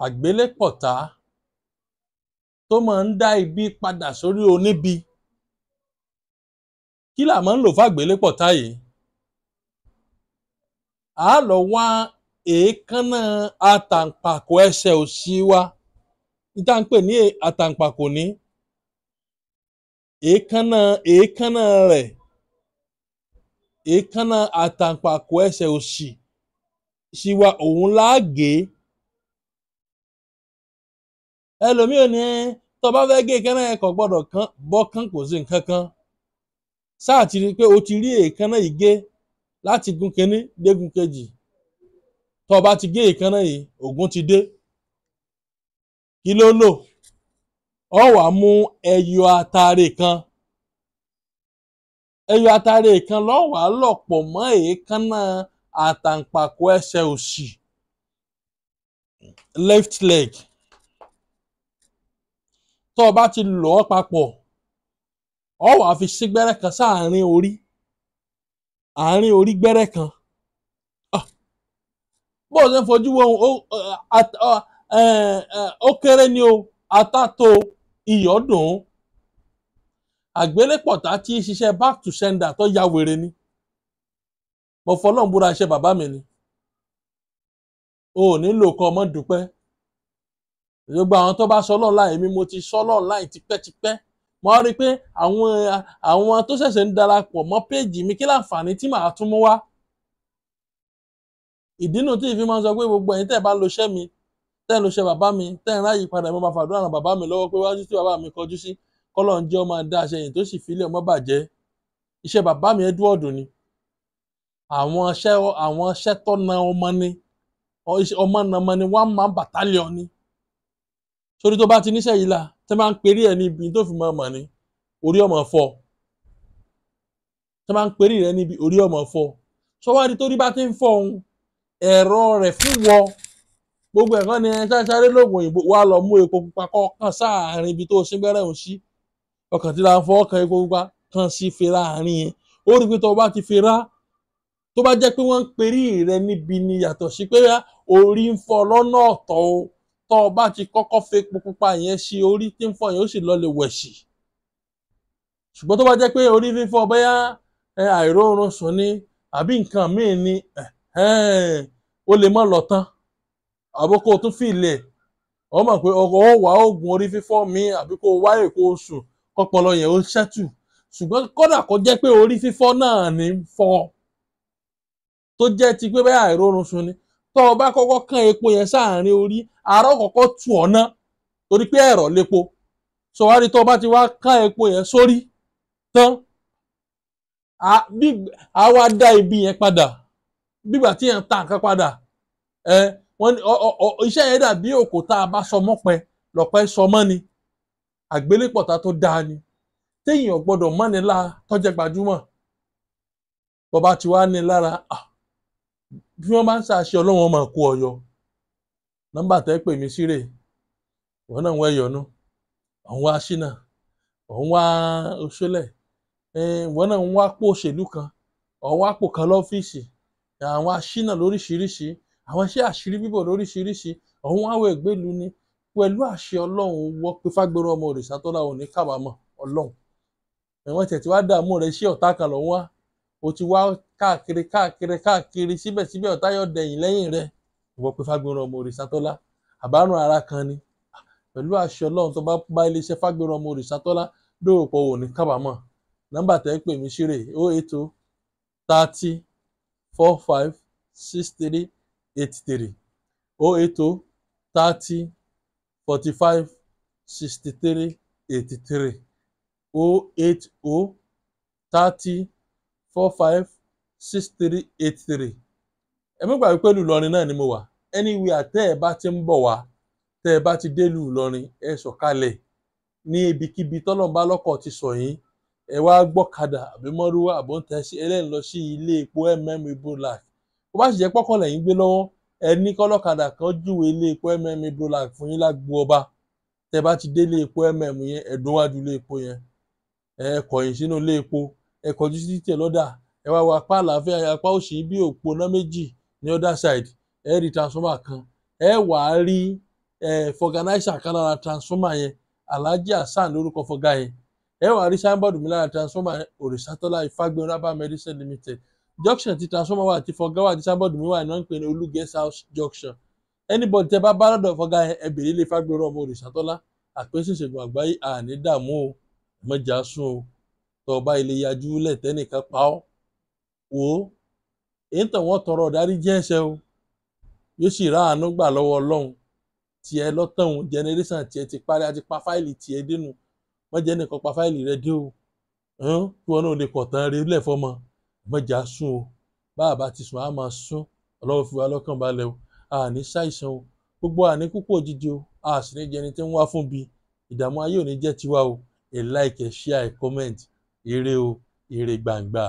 Àgbélépọ̀tá tó máa ń dá ibi padà sórí oníbi. Kí là máa ń lò fàgbélépọ̀tá yìí? A lọ wá èékánná àtàǹpàkò ẹsẹ̀ òsì wa, ní tá à ń pè ní àtàǹpàkò ní èékánná, èékánná rẹ̀, èékánná àtàǹpàkò ẹsẹ̀ òsì sí wa, òun là á gé. Ẹlòmíì ò ní tó bá fẹ́ gé èékánná yẹn kò gbọ́dọ̀ kán bọ́ kán, kò sí nǹkan kan. Sáà ti rí i pé o ti rí èékánná yìí gé láti gun kínní dégun kejì. Tó bá ti gé èékánná yìí, ògùn ti dé. Kí ló lò? Ọ wàá mú ẹyọ atare kan. Ẹyọ atare kan ló wàá lọ̀ pọ̀ mọ́ èékánná àtàǹpàkò ẹsẹ̀ òsì, left leg. Tó o bá ti lọ̀ ọ́ papọ̀, ọ wàá fi sí gbẹ́rẹ́ kan sáàárín orí, àárín orí gbẹ́rẹ́ kan. Bó o ṣe ń fojú wo ó kéré ni o, atátó iyọ̀ dùn ún. Àgbélépọ̀tá tí ń ṣiṣẹ́ back to sender tó ya wèrè ni. Mo fọlọ́run búra, iṣẹ́ bàbá mi ni. O ò nílò kọ́ ọmọ dúpẹ́. Gbogbo àwọn tó bá sọ lọ́nláìn, èmi mo ti sọ lọ́nláìn tipẹ́tipẹ́. Mo rí i pé àwọn tó ṣẹ̀ṣẹ̀ ń darapọ̀ mọ́ péèjì mi, kí láǹfààní tí màá tún mú wá. Ìdínú tí ìfi máa ń sọ pé gbogbo ẹ̀yin tẹ́ ẹ bá lo iṣẹ́ mi, tẹ́ ẹ lo iṣẹ́ bàbá mi, tẹ́ ẹ ráyè padà, mo máa fàdúrà ràn bàbá mi lọ́wọ́ pé wájú tí bàbá mi kọjú sí, kọ́lọ́run jẹ́ ó máa dá aṣẹ yìí tó sì filẹ̀ ọmọ bàjẹ́. Iṣẹ́ bàbá mi Edward ni. Àwọn iṣẹ́ tó na ọmọ ni, ọmọ na ọmọ ni, one man battalion ni. Sórí tó bá ti níṣẹ́ yìí la, tẹ́ máa ń perí ẹ níbi tó fi máa mọ̀ ni, orí ọmọ fọ́. Tẹ́ máa ń perí rẹ níbi orí ọmọ fọ́. Sọ wá di torí bá ti ń fọ́ òun, ẹ̀rọ rẹ̀ fún wọ. Gbogbo ẹ̀kọ́ ni ẹ sáré lóògùn òyìnbó wá lọ mú epo pupa kọ́ kàn sáàárín ibi tó síngbẹ́rẹ́ òun sí. Ọkàn tí la ń fọ́ ọkàn epo pupa kan sí fèrè àárín yẹn. Ó rí i pé tó bá ti fèrè, tó bá jẹ́ pé wọ́n ń perí rẹ níbi ni yàtọ̀ sí pé orí ń fọ́ lọ́nà ọ̀tọ̀ o. Tó o bá ti kọ́kọ́ fi epo pupa yẹn sí orí tí ń fọ́ yẹn, ó sì lọ lè wẹ̀sì. Ṣùgbọ́n tó bá jẹ́ pé orí fífọ́ bóyá àìróorun sùn ni àbí nǹkan míì ni, ó lè má lọ tán. Àbí kó o tún fi ilẹ̀, ọ mọ̀ pé ó wá oògùn orí fífọ́ mi àbí kó o wá èkó sùn kọ́pọlọ yẹn ó ṣẹ́tù. Ṣùgbọ́n kódà kó jẹ́ pé orí fífọ́ náà ní ń fọ́, tó jẹ́ ti pé bóyá àìróorun sùn ni, tó o bá kọ́kọ́ kán epo yẹn sáàárín orí, àárọ̀ kọ́kọ́ tù ọ́ ná torí pé ẹ̀rọ lépo. Sọ wá rí tó o bá ti wá kán epo yẹn sórí tán, a wá dá ibi yẹn padà. Bígbà tí yẹn ń ta nǹkan padà, wọ́n ní iṣẹ́ yẹn dàbí òkò tá a bá sọ mọ́pẹ lọ́pẹ́ sọ mọ́ ni. Àgbélépọ̀tá tó dáa ni téèyàn gbọ́dọ̀ mọ́ni lá tọ́jẹ́ gbajúmọ̀. Bọ́ba ti wá ní lára, bí wọ́n bá ń ṣàṣẹ Ọlọ́run máa kó ọyọ. Nọ́mbà tẹ́ pè mí sí rè, ìwọ náà ń wá ẹ̀yọ́nú, òun wá ṣínà, òun wá oṣólẹ̀, ìwọ náà ń wá pò òṣèlú kan, òun wá pò kan lọ́fíìsì, àwọn aṣínà lóríṣiríṣi, àwọn iṣẹ́ àṣírí bíbọ̀ lóríṣiríṣi, òun wá wọ ìgbélu ni. Pẹ̀lú àṣẹ Ọlọ́run wọ́ pé Fágbéró ọmọ Òrìṣàtọ́lá ò ní kábàámọ̀ Ọlọ́run. Ẹ̀wọ̀n tẹ̀ tí wá dààmú rẹ̀ sí ọ̀tá kan lọ́wọ́ wá. O ti wá káàkiri káàkiri káàkiri síbẹ̀síbẹ̀ ọ̀tá yóò dẹ̀yìn lẹ́yìn rẹ̀. Ìwọ pé Fágbéró ọmọ Òrìṣàtọ́lá, àbárùn ara kan ni. Pẹ̀lú àṣẹ Ọlọ́run tó bá bá iléeṣẹ́ Fágbéró ọmọ Òrìṣàtọ́lá dòwòpọ̀ ò ní kábàámọ̀. Nọ́mbà tẹ́ pè mí sí rè 080 30 45 63 83, 080 30 45 63 83, 080 30 45 63 83. Ẹ má gbàgbé pẹ̀lú Ìlọrin náà ni mo wà. Anywhere tẹ́ ẹ bá ti ń bọ̀ wá, tẹ́ ẹ bá ti dé ìlú Ìlọrin, ẹ sọ̀kalẹ̀ ní ibikíbi tọ́lọ́run bá lọ́kọ̀ ti sọ̀ yín. Ẹ wá gbọ́kadà àbí mọ́rúwá àbó ń tẹ́sí ẹlẹ́yìn lọ sí ilé epo MM Ibrolac. Bó bá sì jẹ́ pọ́kàn lẹ́yìn gbé lọ́wọ́, ẹ ní kọ́lọ́kadà kan júwe ilé epo MM Ibrolac fún yín lágbo ọba. Tẹ́ bá ti dé ilé epo MM yẹn, ẹ dún wájú ilé epo yẹn, ẹ kọ̀yìn sínú ilé epo, ẹ kọjú sí títì lọ́dà, ẹ wá wo apá àlàáfíà, apá òsì bí òpó iná méjì ní other side, ẹ rí transformer kan, ẹ wà á rí fọganáísà kan lára transformer yẹn. Alhaji Hasan lórúkọ fọgá yẹn. Ẹ wàá rí signboard mi lára transformer yẹn, Òrìṣàtọ́lá Ifágbénró Herbal Medicine Limited. Junction ti transformer wà, ti fọgá wà, ti signboard mi wà ní wọ́n ń pè ní Olú Guest House Junction. Anybody tẹ bá bá lọ́dọ̀ fọgá yẹn, ẹ bèrè ilé Ifágbénró ọmọ Òrìṣàtọ́lá. Àpèsè ìṣègùn àgbáyé, àní dààmú o, mọ̀jà sùn o. Tọ́ ọba ilé yajú lẹ̀ tẹ́nìkan pa ọ́, wò ó, èyí tàn wọ́n tọrọ ọ̀dárí jẹ́ ẹ̀ṣẹ̀ o, yóò sì ráàánú gbà lọ́wọ́ Ọlọ́run. Tiẹ̀ lọ́tọ̀hún generation tiẹ̀ ti parí, àti pa fáìlì tiẹ̀ dénú. Mọ̀jẹ̀ nìkan pa fáìlì rẹ dé o, kí wọn náà lè kọ̀ tán rí lẹ̀ fọmọ. Mọ̀jà sùn o, bá a bá ti sùn á máa sún. Ọlọ́run fi wá lọ́kàn balẹ̀ o, àní ṣàìsàn o, gbogbo àní kúkú òjijì o, a sì ní jẹni tí ń wá fún bi. Ìdààmú ayé ò ní jẹ́ tiwa o. Ẹ like, ẹ share, ẹ comment. Ire o, ire gbàǹgbà.